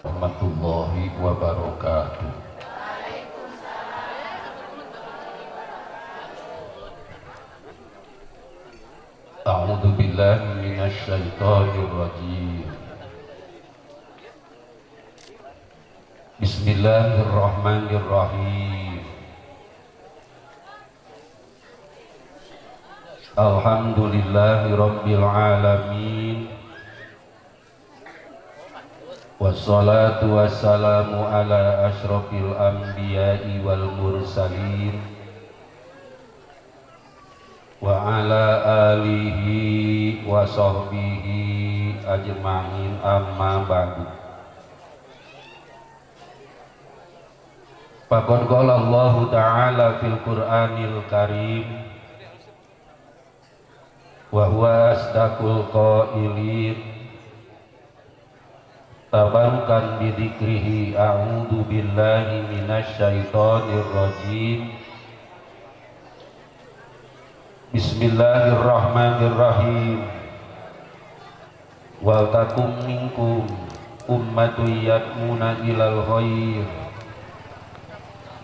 Warahmatullahi wabarakatuh. A'udzu billahi minasyaitonir rajim. Bismillahirrahmanirrahim. Alhamdulillahi rabbil alamin. Wassalatu wassalamu ala asyrafil anbiya'i wal mursalin wa ala alihi wa sahbihi ajma'in, amma ba'du. Faqad qala Allahu ta'ala fil Qur'anil Karim wa huwa asdaqul qailin. Tabarukan bidzikrihi, a'udzu billahi minasyaitonir rajim. Bismillahirrahmanirrahim. Wal takum minkum ummatun yad'una ilal khair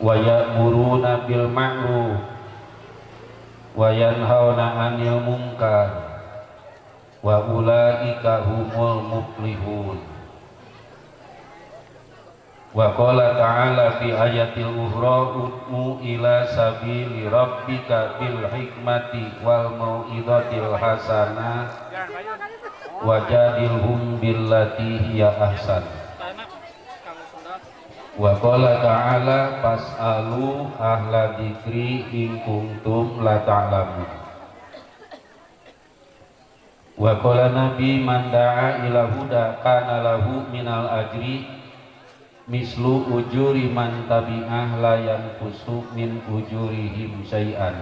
wa ya'muruna bil ma'ruf wa yanhauna 'anil munkar wa ulaika humul muflihun. Wa qala ta'ala fi ayatil ukhra, ud'u ila sabili rabbika bil hikmati wal mau'izatil hasanah wajadilhum billati hiya ahsan. Wa qala ta'ala fas'alu ahla dzikri in kuntum la ta'lamun. Wa qala nabi man da'a ila huda kana lahu minal ajri mislu ujuri man tabi'ah la yanqusu min ujurihim syai'an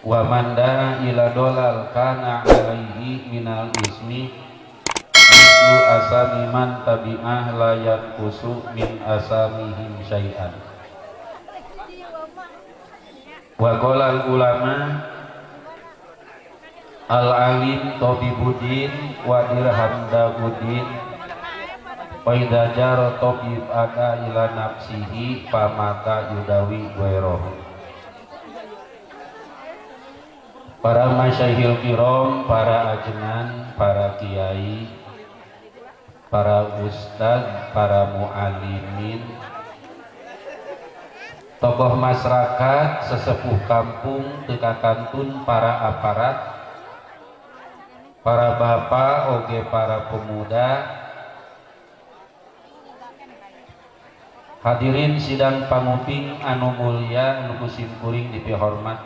wa man da'a ila dolal kana alaihi minal ismi mislu asami man tabi'ah la yanqusu min asamihim syai'an. Wa qala al ulama al alim tabibuddin wa dirham dabudin wa idza jara tabib aka ila nafsihi pamata yudawi ghairahu. Para masyayikh kiram, para ajengan, para kiai, para ustaz, para muallimin, tokoh masyarakat, sesepuh kampung, teu kantun para aparat, para bapak oge para pemuda, hadirin sidang panguping anu mulia anu ku simkuring dipihormat.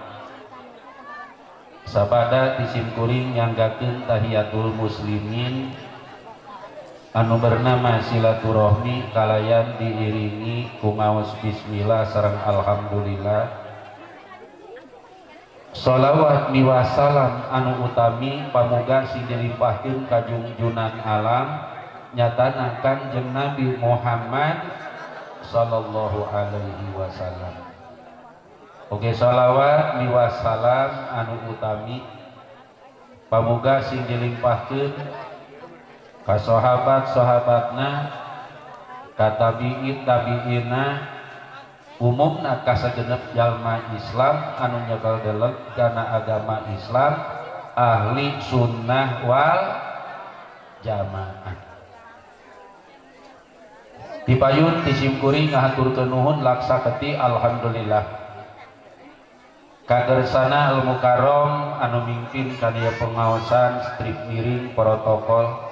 Sabada di simkuring nyanggakeun tahiyatul muslimin anu bernama silaturahmi kalayan diiringi ku ngaos bismillah sareng alhamdulillah. Sholawat miwasalam anu utami pamuga sing dilimpahkeun ka junjunan alam nyatana Kanjeng Nabi Muhammad sallallahu alaihi wasallam. Oke, sholawat miwasalam anu utami pamuga sing dilimpahkeun ka sahabat-sahabatna, ka tabi'in tabi'ina, umumna ka sagenep jalma Islam anu nyekel deleg kana agama Islam, ahli sunnah wal jamaah. Dipayun disimkuring ngahaturkeun nuhun laksa keti alhamdulillah. Kagersana al mukarrom anu mimpin kana pengaosan strip miring protokol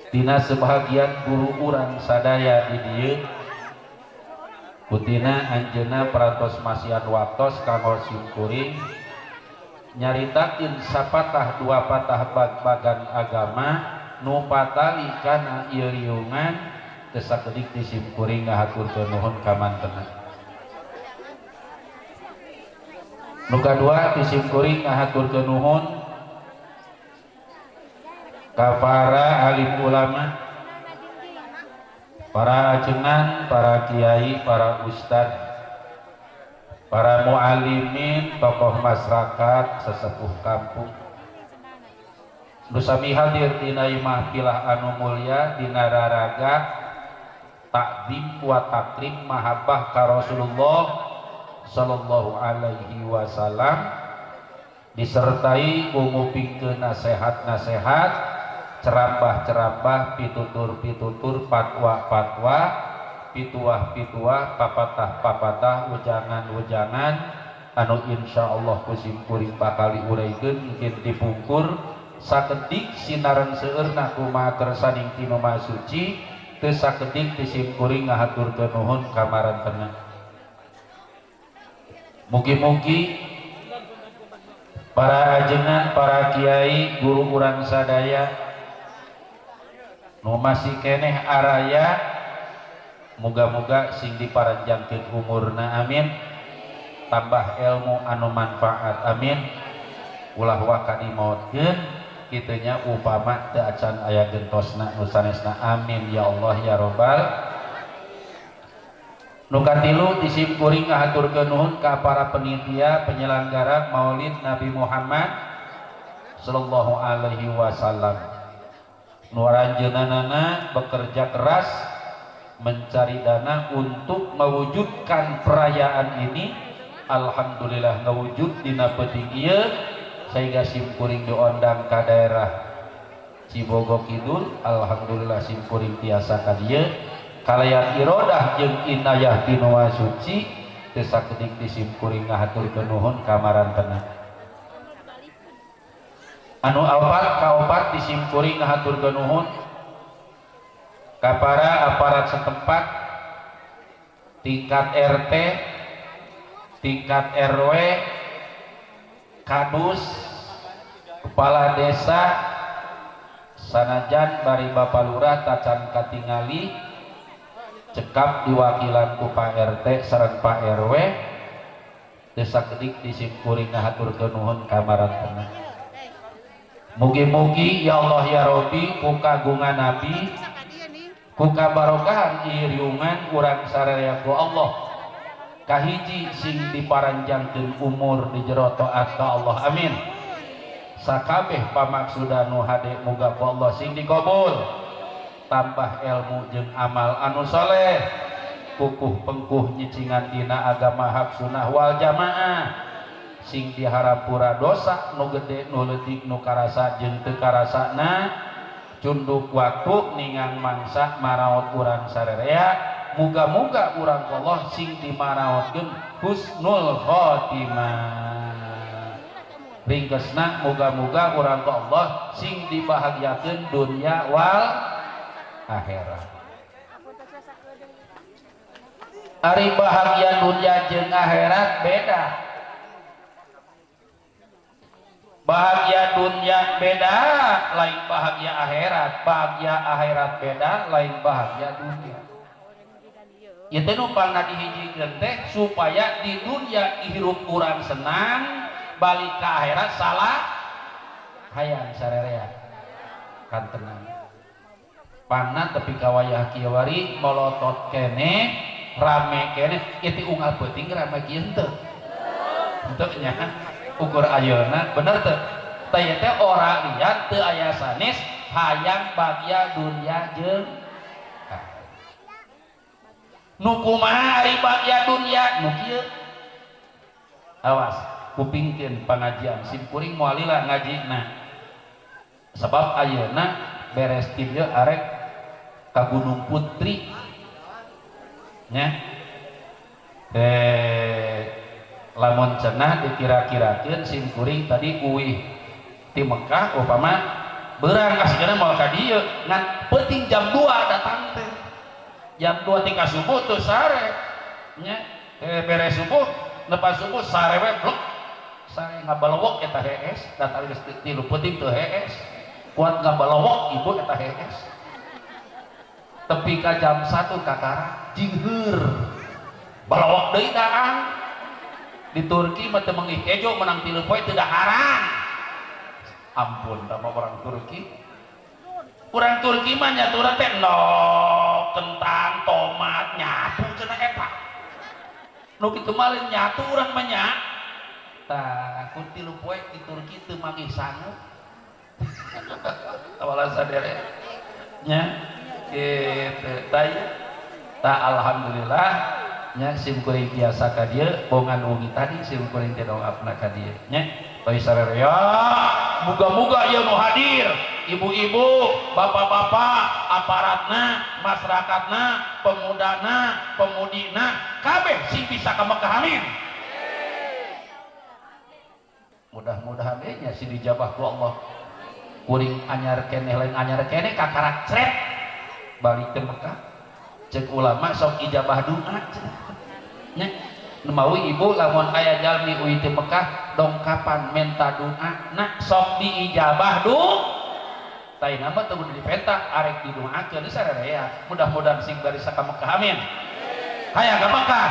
dina sebahagian guru urang sadaya di dieu kutina anjeunna parantos masihan waktos kanggo simkuring nyaritakeun sapatah dua patah bag-bagan agama nu patali kana ieu riungan teu sakedik di simkuring ngahaturkeun nuhun ka mantena. Nu kadua di simkuring ngahaturkeun nuhun ka para alim ulama, para ajengan, para kiai, para ustad, para muallimin, tokoh masyarakat, sesepuh kampung. Nu sami hadir dina imah pilah anu mulya dina raraga takdim wa takrim mahabbah ka Rasulullah sallallahu alaihi wasallam disertai ku ngupingkeun nasehat-nasehat, cerambah-cerambah, pitutur-pitutur, fatwa-fatwa, pituah-pituah, papatah-papatah, ujangan-ujangan anu insyaallah ku simkuring bakal diuraikeun mungkin dipungkur sakedik sinaran seueurna kumaha kersaning ti Nu Maha Suci teu sakedik ti simkuring ngahaturkeun nuhun ka marantena. Mugi-mugi para ajengan, para kiai, guru urang sadaya nu masih keneh araya muga-muga sing diparanjangkeun umurna, amin, tambah ilmu anu manfaat, amin, ulah waka dimaotkeun kitu nya upama teu acan aya gentosna nu sanesna, amin ya Allah ya robbal. Nu katilu disimkuring ngahaturkeun nuhun ka para penitia penyelenggara Maulid Nabi Muhammad sallallahu alaihi wasallam nu aranjeunana bekerja keras mencari dana untuk mewujudkan perayaan ini. Alhamdulillah ngawujud dina peuting ieu sehingga simkuring diondang ka daerah Cibogo Kidul. Alhamdulillah simkuring tiasa ka dieu kalayan irodah jeung inayah ti Nu Maha Suci. Teu sakedik di simkuring ngahaturkeun nuhun ka marantena. Anu opat kaopat di simkuring ngahaturkeun nuhun ka para aparat setempat tingkat RT, tingkat RW, kadus, kepala desa, sanajan bari Bapak Lurah tacan katingali, cekap diwakilan ku Pak RT sareng Pak RW. Teu sakedik di simkuring ngahaturkeun nuhun ka marantena. Mugi-mugi ya Allah ya Robbi ku kagungan Nabi, ku kabarokahan ieu riungan urang sararea ku Allah kahiji sing diparanjangkeun umur di jero taat ka Allah, amin. Sakabeh pamaksudan nu hade muga ku Allah sing dikabul, tambah ilmu jeung amal anu soleh, kukuh pengkuh nyicingan dina agama hak sunnah wal jamaah, sing diharapura dosa nu gede nu leutik nu karasa jeung teu karasana, cunduk waktu ningang mangsa maraot urang sarerea. Muga-muga urang Allah sing dimaraotkeun husnul khotimah. Ringkesna muga-muga urang ka Allah sing dibahagiakeun dunya wal akhirat. Ari bahagia dunya jeung akhirat beda. Bahagia dunia beda lain bahagia akhirat, bahagia akhirat beda lain bahagia dunia. Ieu teh nu pangna dihijikeun teh supaya di dunia hirup urang senang, balik ke akhirat salah hayang sarerea kan tenang. Pangna tepi ka wayah kieu wari molotot keneh, rame keneh, ieu teh unggal peuting rame kieu henteu. Henteu nya ukur ayeuna bener teu? Teh ieu teh ora liat teu aya sanes hayang bahagia dunia jeung nu kumaha ari bahagia dunia nu kieu. Awas kupingkeun pangajian simkuring moal lila ngajina sebab ayeuna beres ti dieu arek ka Gunung Putri nya. Lamun cenah dikira-kirakeun simkuring tadi uih ti Mekah upama beurang asigana moal ka dieu ngan peuting jam 2 datang teh, jam 2 tingkat subuh tuh sare nya, beres subuh lepas subuh sare we blek sare ngabalewok eta hees datang geus tilu peuting teu hees kuat ngabalewok ibu eta hees tepi ka jam 1 kakara jingheur balewok deui daang. Di Turki mah teu meungi kejo menang 3 poe teu daharan. Ampun tah orang Turki. Urang Turki mah nyaturna teh endog, kentang, tomat nyatu cenah eta. Nu kitu mah lain nyatu urang mah nya. Tah ku 3 poe di Turki teu manggih sangu. Awal sadere nya kitu tah ta alhamdulillah nya sim kuring tiasa ka dieu bongan wengi tadi sim kuring teh dongapna ka dieu nya bae sarerea muga-muga ieu nu hadir ibu-ibu, bapak-bapak, aparatna, masyarakatna, pemudana, pemudina kabeh sing bisa ka Mekah amin. Mudah-mudahan nya sing dijabah ku Allah. Kuring anyar keneh lain anyar keneh kakarak cret balik ke Mekah. Cek ulama sok ijabah doa nya. Nu mawi ibu lamun aya jalmi uih ti Mekah dongkapan menta doa na sok diijabah doa. Taina mah teu kudu dipenta arek didoakeun sararea. Mudah-mudahan sing barisa ka Mekah amin. Hayang ka Mekah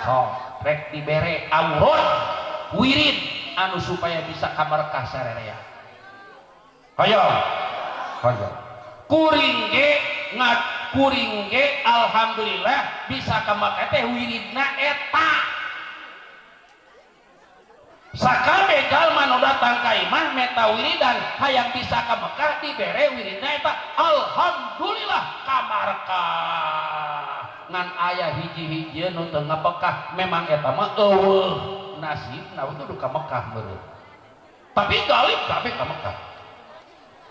sok rek dibere aurat wirid anu supaya bisa ka Mekah sararea. Hayang hayang kuring ge ngat kuring ge alhamdulillah bisa ka Mekah teh wiridna eta. Sakabeh jalma nu datang ka imah meta wiridan hayang bisa ka Mekah dibere wiridna eta alhamdulillah ka Mekah. Ngan aya hiji-hiji nu teu ngabekah memang eta mah eueuh nasibna kudu ka Mekah meureun. Tapi galib kabeh ka Mekah.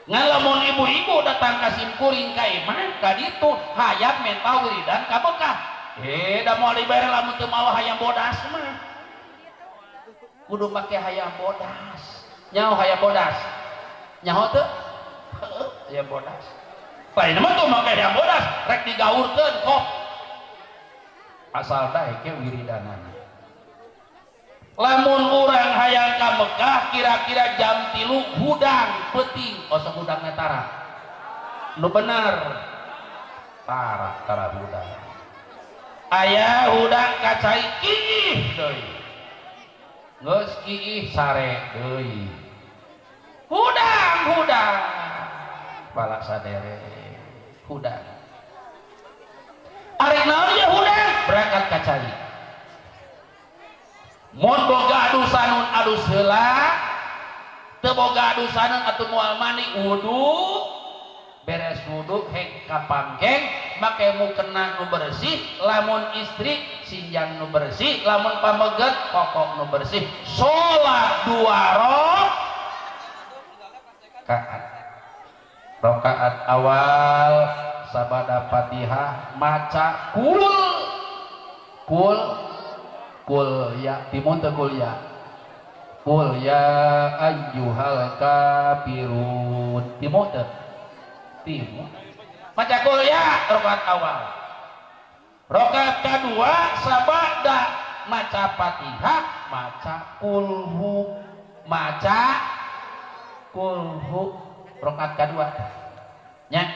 Ngan lamun ibu-ibu datang ka sim kuring ka imah ka ditu hayang menta wiridan ka Mekah. Da moal dibere lamun teu mawa hayang bodas mah. Kudu make hayang bodas. Nyaho hayang bodas? Nyaho teu? Heueuh, hayang bodas. Lain mah tuh make hayang bodas, rek digaurkeun kok. Asal daek ge wiridanana. Lamun urang hayang ka Mekah kira-kira jam 3 hudang peuting, osok hudangna tara. Nu bener. Tara, tara hudang. Aya hudang ka cai kiih deui. Geus kiih sare deui. Hudang hudang. Balak sadere hudang. Arek naon ye hudang? Berangkat ka cai. Mun boga adusanun adus heula, teu boga adusanun atuh moal mandi wudu, beres wudu hek ka pangkeng, make mukena nu bersih, lamun istri sinjang nu bersih, lamun pameget kokok nu bersih, salat 2 rakaat. Rakaat awal sabada Fatihah maca kul kul kul ya timun teu kul ya kul ya ayyuhal kafirun timun teu timun maca kul ya rakaat awal. Rakaat kedua sabada maca Fatihah maca kulhu maca kulhu rakaat kedua nya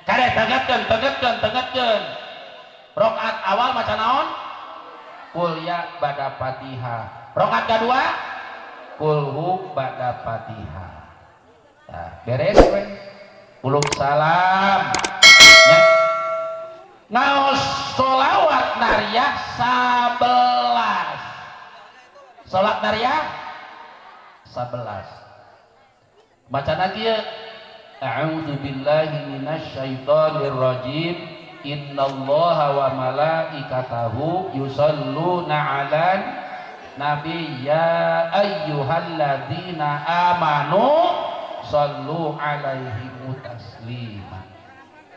kade tegetkeun tegetkeun tegetkeun rakaat awal maca naon kul ya bada Fatihah rakaat kedua kulhu bada Fatihah. Nah, beres we uluk salam nya ngaos sholawat nariyah 11 salat nariyah 11 maca lagi ya a'udzu billahi minasyaitonir rajim innallaha wa malaikatahu yusalluna 'alan nabi ya ayyuhalladzina amanu sallu 'alaihi taslima.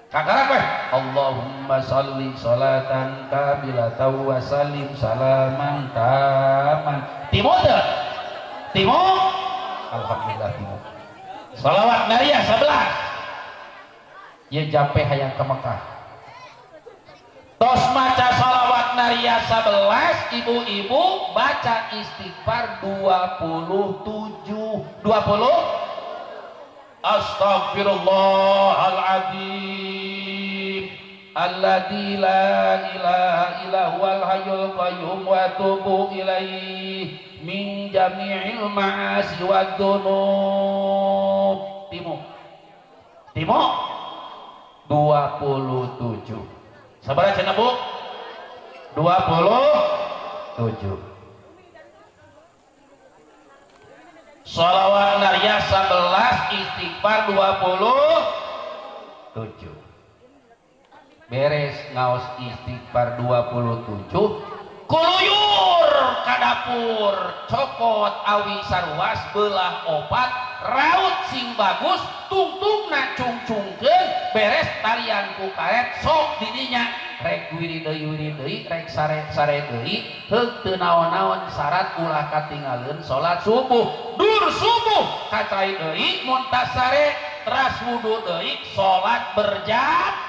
Kakarak weh Allahumma salli salatan kamilatan wa sallim salaman taman. Timu teu? Timu? Alhamdulillah timu. Salawat nariyah 11 ye jampe hayang ka Mekah. Tos maca salawat nariyah 11 ibu-ibu baca istighfar 27 20 Astaghfirullahaladzim alladzi la ilaha illa huwal hayyul qayyum wa atubu ilaihi min jami'il ma'asi wad dzunub. Timu timu 27 sabaraha cenah Bu? 27. Sholawat nariyah 11 istighfar 27. Beres ngaos istighfar 27, kuluyur ka dapur, cokot awi saruas belah opat, raut sing bagus, tungtungna cungcungkeun, beres talian ku karet sok didinya rek wirid deui wirid deui, rek sare-sare deui, heug teu naon-naon syarat ulah katinggaleun salat subuh. Dur subuh kacai deui mun tasare teras wudu deui salat berjamaah.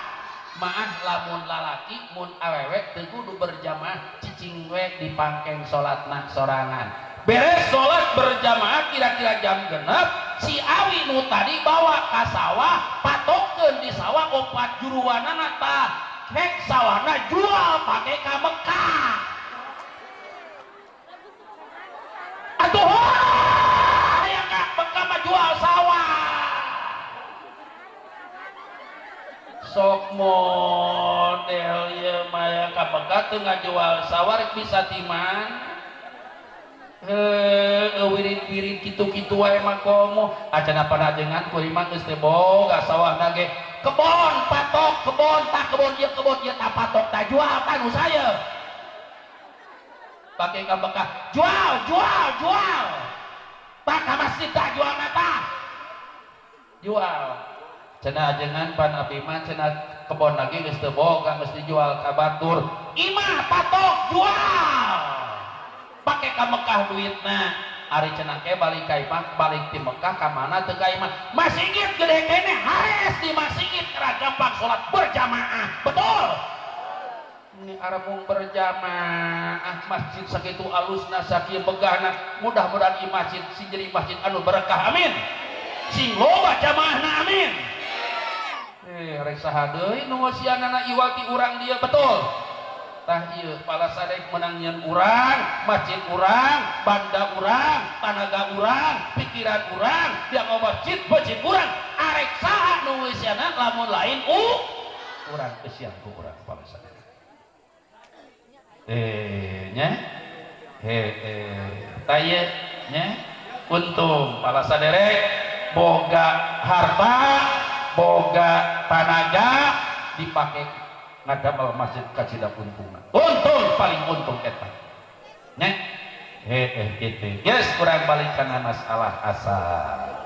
Lamun lalaki, mun awewe teu kudu berjamaah, cicing we di pangkeng salatna sorangan. Beres salat berjamaah kira-kira jam 6, si awi nu tadi bawa ka sawah, patokeun di sawah opat juruanana, tah hek sawahna jual pake ka Mekah. Atuh hayang ka Mekah mah jual sawah. Sok model ieu mah yang ka Mekah teu ngajual sawah rek bisa ti mana? Heuh, wirid-wirid kitu-kitu wae mah komo acana panajengan kuring mah geus teu boga sawahna ge. Kebon patok, kebon tah kebon ieu, kebon ieu tah patok tah jual tah nu saya. Pake ka Mekah, jual, jual, jual. Tah ka masjid tah jualna tah. Jual. Cenah ajengan pan abdi mah cenah kebon lagi geus teu boga geus dijual ka batur. Imah patok jual. Pake ka Mekah duitna. Ari cenah ke balik ka imah, balik ti Mekah ka mana teu ka imah. Masigit gede keneh hares di masigit era gampang salat berjamaah. Betul. Ini arabung berjamaah masjid sakitu alusna sakieu megahna, mudah-mudahan ieu masjid sing jadi masjid anu berkah, amin. Sing loba jamaahna, amin. Rek saha deui nu ngosianana iwal ti urang dieu, betul. Tah ieu pala sadek menang nyeun urang, masjid urang, banda urang, tanaga urang, pikiran urang, dia masjid masjid urang, arek saha nu ngeusianna lamun lain urang kesian ku urang pala sadek. Nya tah ieu nya untung pala saderek boga harta, boga tanaga dipake ngadamel masjid kacida untungna. Untung paling untung eta. Nya kitu. Geus urang balik kana masalah asal.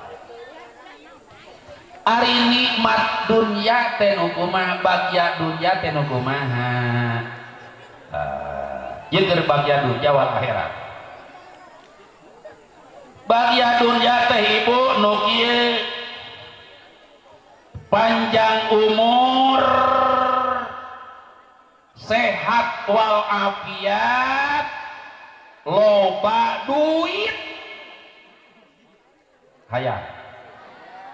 Ari nikmat dunya teh nu kumaha, bagya dunya teh nu kumaha? Ieu keur bagya dunya wal akhirat. Bagya dunya teh ibu nu kieu, panjang umur, sehat walafiat, loba duit. Hayang,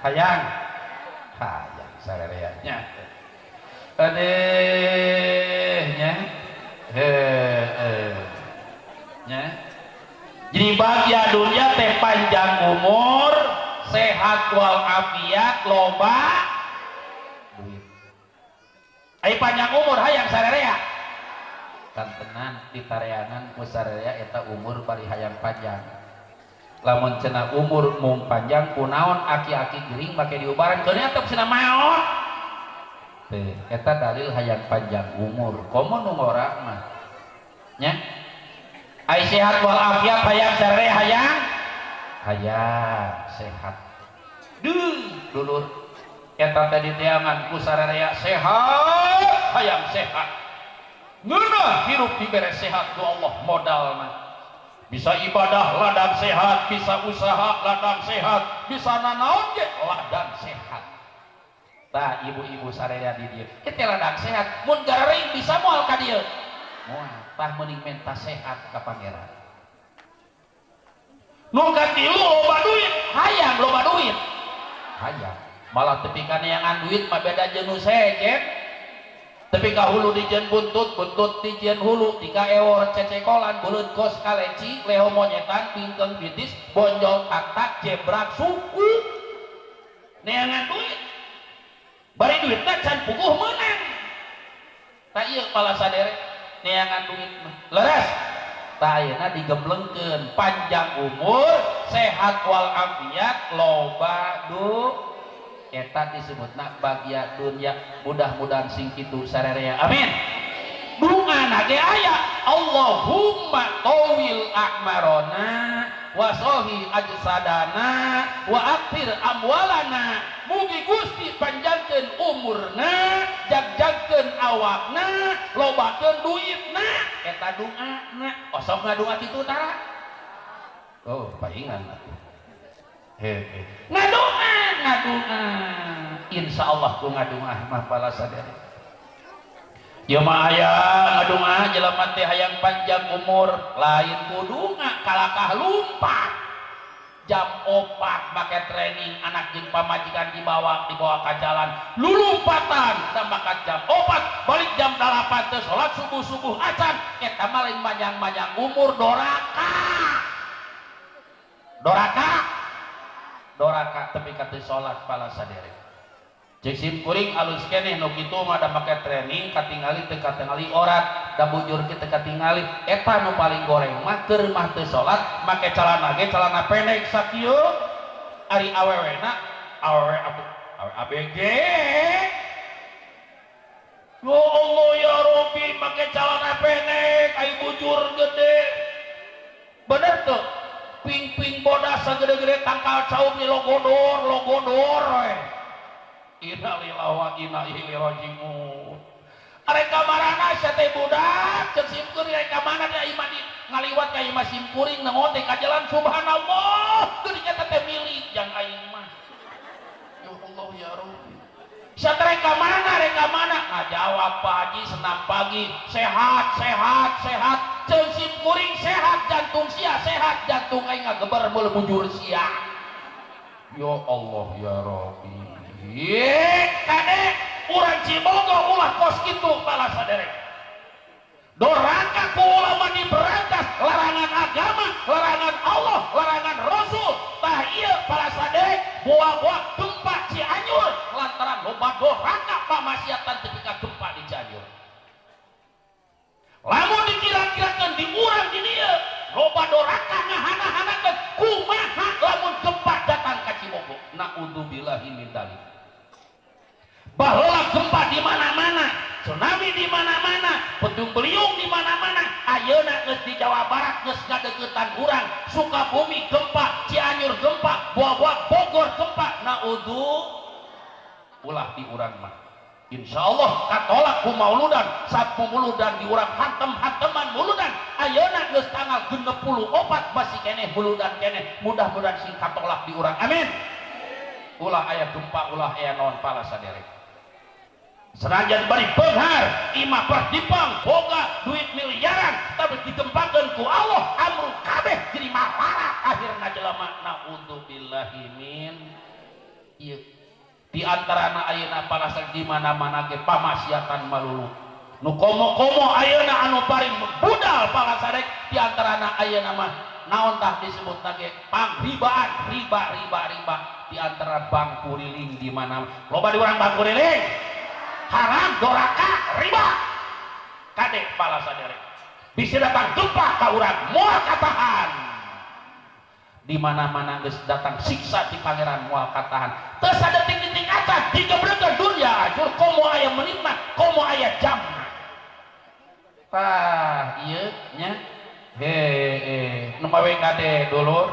hayang, hayang sarerea nya. Adeh nya, heueuh nya. Jadi bahagia dunia teh panjang umur, sehat walafiat, loba duit. Ai panjang umur hayang sarerea. Kan tenan ditareanan ku sarerea eta umur bari hayang panjang. Lamun cenah umur mung panjang kunaon aki-aki gering make diubaran keun tetep cenah maot. Teh eta dalil hayang panjang umur. Komo nu ngora mah. Nya. Ai sehat walafiat hayang sarerea hayang hayang sehat. Duh, dulur eta teh diteangan ku sarerea sehat hayang sehat. Ngeunah hirup dibere sehat ku Allah modalna. Bisa ibadah ladang sehat, bisa usaha ladang sehat, bisa nanaon ge ladang sehat. Tah ibu-ibu sarerea di dieu, kita ladang sehat, mun gararing bisa moal ka dieu. Moal, tah meuning menta sehat ka pangeran. Nu katilu loba duit, hayang loba duit. Hayang. Malah tepi ka neangan duit mah beda jeung nu sejen. Tepi ka hulu dijieun buntut, buntut dijieun hulu, tika ewor cecekolan, beuleut kos kaleci, leho monyetan, bingkeung bitis, bonjol taktak, jebrak suku. Neangan duit. Bari duitna can puguh meunang. Tah ieu pala sadere neangan duit mah. Leres. Tah ayeuna digemblengkeun panjang umur, sehat walafiat, loba du eta disebutna bagya dunya. Mudah-mudahan sing kitu sarerea. Amin. Doana ge aya Allahumma tawil a'marona wa sohi ajsadana wa akthir amwalana. Mugi Gusti panjangkeun umurna, jagjagkeun awakna, lobakeun duitna. Eta doana. Osok ngadua kitu tara? Oh, paingan atuh. Hehe. Ngadoa, ngadoa. Insyaallah ku ngadoa mah pala sadaya. Ya mah aya ngadunga jelema teh hayang panjang umur, lain kudunga kalakah lumpat. Jam 4 make training anak jeung pamajikan dibawa ka jalan, lulumpatan tambah jam 4 balik jam 8 teh salat subuh-subuh acan. Eta mah lain manjang-manjang umur, doraka. Doraka. Doraka tepi ka teu salat pala saderek. Cek sim kuring alus keneh nu kitu mah da make training katingali teu katingali orat da bujur kieu teu katingali. Eta nu paling goreng mah keur mah teu salat make calana ge calana pendek sakieu ari awewena awewe atuh awe ABG. Ya Allah ya Rabbi make calana pendek ai bujur gede. Bener tuh ping-ping bodas sagede-gede tangkal caum di logodor logodor we. Innalillahi wa inna ilaihi raji'un. Arek ka marana sia teh budak ceuk sim kuring rek ka mana teh imah di ngaliwat ka imah sim kuring nengo teh ka jalan subhanallah geuning eta teh milik jang aing mah. Ya Allah ya Rabbi. Sia teh rek ka mana rek ka mana? Ngajawab Pak Haji senam pagi sehat sehat sehat ceuk sim kuring sehat jantung sia sehat jantung aing ngageber meul bujur sia. Ya Allah ya Rabbi. Kade urang Cibogo ulah kos kitu bala saderek. Doraka ku ulama diberantas larangan agama, larangan Allah, larangan Rasul. Tah ieu bala saderek buah-buah gempa Cianjur lantaran loba doraka pamaksiatan tepi ka gempa di Cianjur. Lamun dikira-kirakeun di urang di dieu loba doraka ngahana-hanakeun kumaha lamun gempa datang ka Cibogo. Naudzubillahi min dzalik. Baheula gempa di mana-mana, tsunami di mana-mana, puting beliung di mana-mana. Ayeuna geus di Jawa Barat geus ngadeukeutan urang, Sukabumi gempa, Cianjur gempa, Buah-buah Bogor gempa. Naudzu ulah di urang mah. Insyaallah katolak ku mauludan, sapu muludan di urang hantem-hanteman muludan. Ayeuna geus tanggal 64 masih keneh muludan keneh. Mudah-mudahan sing katolak di urang. Amin. Ulah aya gempa, ulah aya naon pala saderek. Senajan bari beunghar, imah berdipang, boga duit miliaran, tapi digempakeun ku Allah, amru kabeh jadi malarat akhirna jelema. Naudzubillahi min. Ieu di antarana ayeuna palasan di mana-mana ge pamaksiatan malulu. Nu komo-komo ayeuna anu paling budal palasadek di antarana ayeuna mah naon tah disebutna ge pangribaan, riba riba riba di antara bank kuriling di mana loba di urang bank kuriling. Haram, doraka, riba. Kade pala saderek. Bisa datang gempa ka urang moal katahan. Di mana-mana geus datang siksa ti pangeran moal katahan. Teu sadetik-detik acan digebrekeun dunya ajur komo aya menitna, komo aya jamna. Tah ieu nya. Hee, nu mawe kade dulur.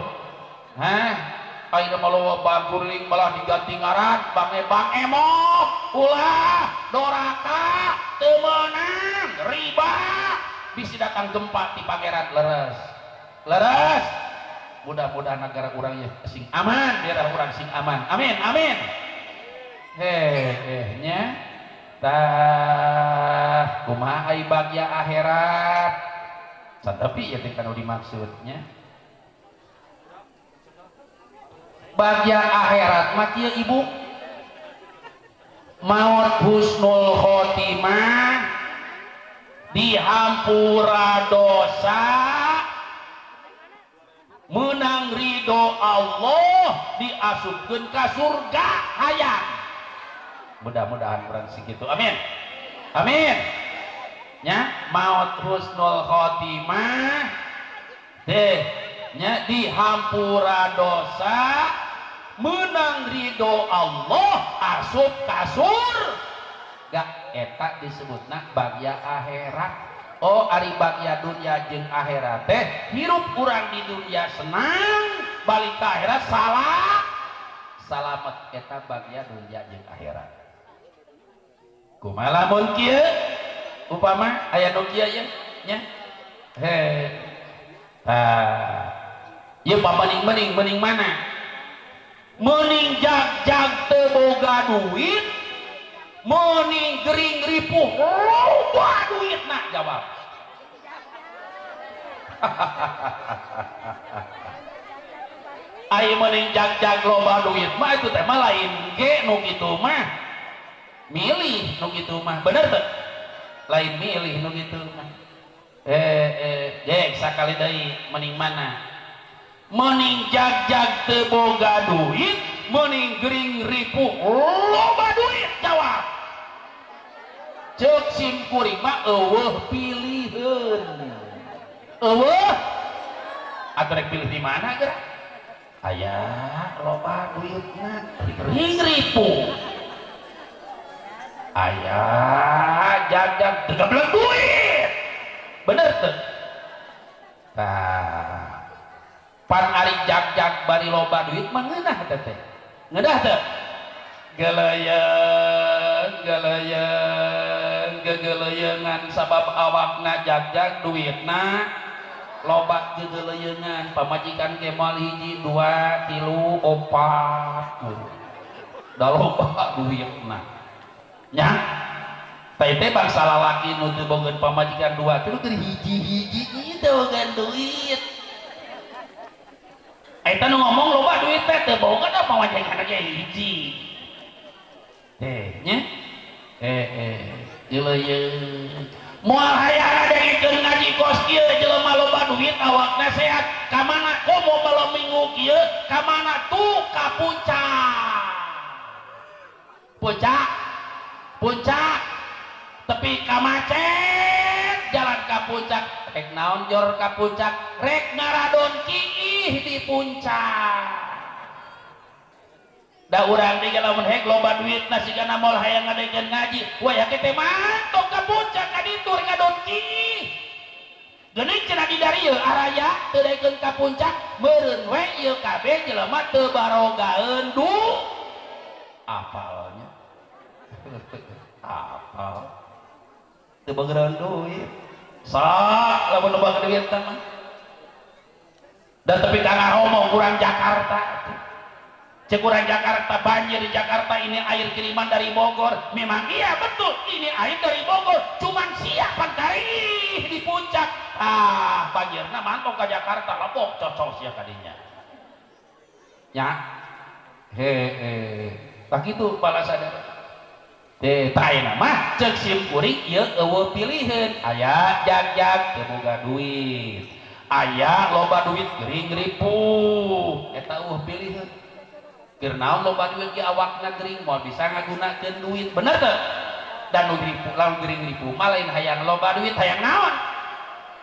Hah? Ayeuna mah loba bank kuriling malah diganti ngaran bank bank emok ulah doraka teu meunang riba bisi datang gempa di pangeran leres leres. Mudah-mudahan negara urang ye sing aman, daerah urang sing aman. Amin amin. Heh nya tah kumaha ai bagya akhirat satepi ieu teh kanu dimaksudnya. Bagya akhirat mah kieu ibu, maut husnul khotimah, dihampura dosa, menang ridho Allah, diasupkeun ka surga hayang. Mudah-mudahan urang sing kitu. Amin amin. Nya maut husnul khotimah, Teh nya dihampura dosa menang ridho Allah asup kasur gak eta disebutna bagya akhirat. Oh ari bagya dunia jeung akhirat teh hirup urang di dunia senang balik ke akhirat salah salamet eta bagya dunia jeung akhirat. Kumaha lamun kieu upama aya nu kieu ye nya he tah ieu pamaning mening mening mana mening jag-jag teu boga duit mening gering ripuh loba duitna jawab. Ai meuning jag-jag loba duit mah itu teh mah lain ge nu kitu mah milih nu kitu mah bener teu lain milih nu kitu mah jek sakali deui mending mana mending jag-jag teu boga duit mending gering ripuh loba duit jawab. Ceuk sim kuring mah eueuh piliheun eueuh atuh rek pilih di mana geura aya loba duitna gering ripuh aya jag-jag teu gablek duit bener teu tah pan ari jag-jag bari loba duit mah ngeunah teh teh ngeunah teu geleyeung geleyeung gegeleyeungan sabab awakna jag-jag duitna loba gegeleyeungan pamajikan ge moal hiji dua tilu opat da loba duitna nya teh teh bangsa lalaki nu teu boga pamajikan dua tilu keur hiji-hiji teu boga duit eta nu ngomong loba duit teh teu boga da pamajikan ge hiji teh nya jeleuyeung moal hayang ngadengekeun ngaji kos kieu jelema loba duit awakna sehat ka mana komo malam minggu kieu ka mana tuh ka puncak puncak puncak tepi ka macet jalan ka puncak rek naon jor ka puncak rek ngaradon kiih di puncak da urang diga lamun hek loba duitna sigana moal hayang ngadengekeun ngaji waya teh mantong ka puncak ka ditu rek ngadon kiih geuning cenah di darieu araya teu daekeun ka puncak meureun we ieu kabeh jelema teu barogaeun du apalnya apal teu bogaeun duit sok lamun loba duit mah dan tepi ka ngaromong urang Jakarta cek urang Jakarta banjir di Jakarta ini air kiriman dari Bogor memang iya betul ini air dari Bogor cuman siapa karih di puncak ah banjirna mantong ke Jakarta lebok cocok sia kadinya nya he tak kitu balasanna teh taena mah ceuk sim kuring ieu eueuh piliheun aya jag-jag teu boga duit aya loba duit gering ripuh eta eueuh piliheun keur naon loba duit ge awakna gering moal bisa ngagunakeun duit bener teu dan nu ripuh lamun gering ripuh mah lain hayang loba duit hayang naon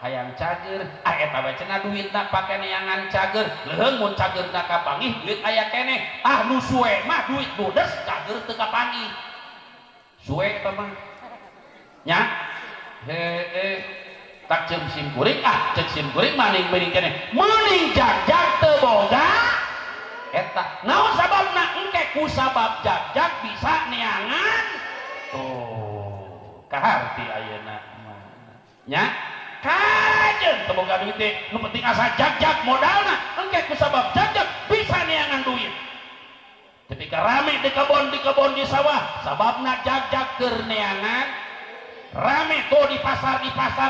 hayang cager ah eta we cenah duitna pake neangan cager leuheung mun cagerna kapanggih duit aya keneh ah nu suwe mah duit dudes cager teu kapanggih suwe eta mah nya heueuh tak ceuk sim kuring ah ceuk sim kuring maning meuning keneh meuning jag-jag teu boga eta naon sababna engke ku sabab jag-jag bisa neangan tuh kaharti ayeuna mah nya kajeun teu boga duit teh nu penting asa jag-jag modalna engke ku sabab jag-jag bisa neangan duit ketika rame di kebon di sawah sababna jag-jag keur neangan rame tuh di pasar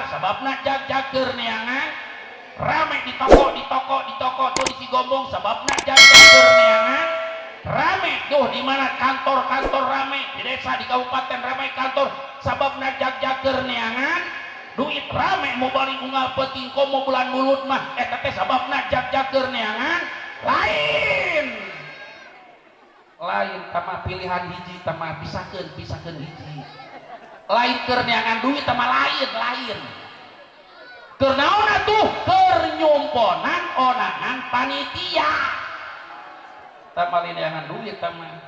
sababna jag-jag keur neangan rame di toko tuh di Cigombong sababna jag-jag keur neangan rame tuh di mana kantor-kantor rame di desa di kabupaten rame kantor sababna jag-jag keur neangan duit rame mau balik unggal peuting komo bulan mulut mah eta teh sababna jag-jag keur neangan lain lain tama pilihan hiji tama pisakeun hiji lain keur neangan duit tama lain Keur naon atuh? Keur nyumponan onangan panitia. Tah malineangan duit tah mah.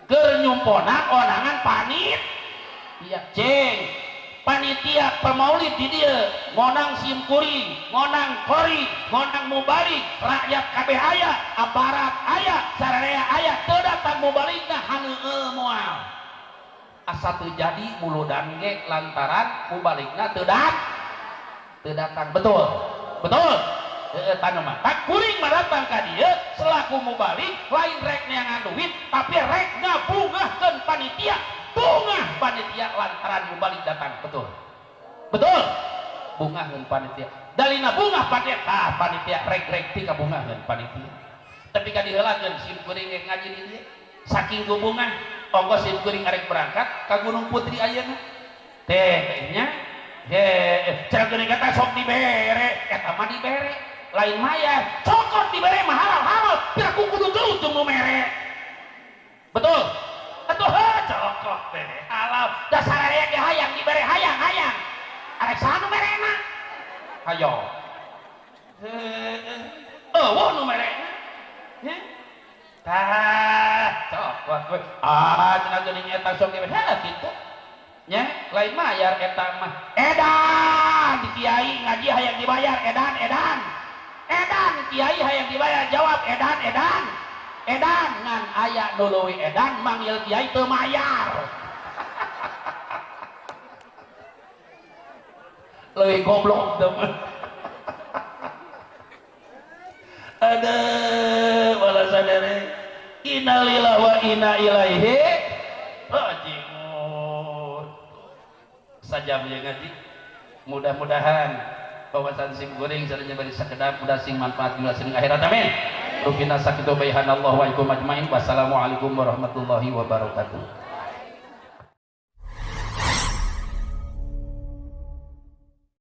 Keur nyumponan onangan panit. Iya, ceng. Panitia pemaulid di dieu ngonang simkuring, ngonang kori, ngonang mubalik, rakyat kabeh aya, aparat aya, sararea aya, teu datang mubalikna haneueul moal. Asa teu jadi muludan ge lantaran mubalikna teu datang. Betul. Betul. Heeh, tanu mah. Tak kuring mah datang ka dieu selaku mubalik lain rek neangan duit tapi rek ngabungahkeun panitia. Bungah panitia lantaran mubalik datang. Betul. Betul. Bungahkeun panitia. Dalina bungah panitia, tah panitia rek-rek ti kabungahkeun panitia. Tapi ka diheulakeun sim kuring rek ngaji di dieu. Saking kubungah ongko sim kuring arek berangkat ka Gunung Putri ayeuna. Teh nya he cenah geuning kata sok dibere, eta mah dibere. Lain mayar, cokot dibere mah halal-halal, piraku kudu gelut jeung nu mere. Betul. Atuh heuh cokot bere halal, dasar aya ge hayang dibere hayang-hayang. Arek saha nu merena? Hayo. Heuh, eueuh nu merena. Nya. Tah, cokot we. Ah, cenah geuning eta sok dibere, heuh kitu. Nya, lain mayar eta mah. Edan di kiai ngaji hayang dibayar, edan edan. Edan kiai hayang dibayar, jawab edan edan. Edan ngan aya nu leuwih edan manggil kiai teu mayar. Leuwih goblok teu mah. Aduh, balasan dere. Innalillahi wa inna ilaihi raji'un. Sajam ya ngaji. Mudah-mudahan wawasan sim kuring sadaya bari sakedap mudah sing manfaat dunia sing akhirat, amin. Rupina sakitu bayhanallahu wa ikum ajmain. Wassalamualaikum warahmatullahi wabarakatuh.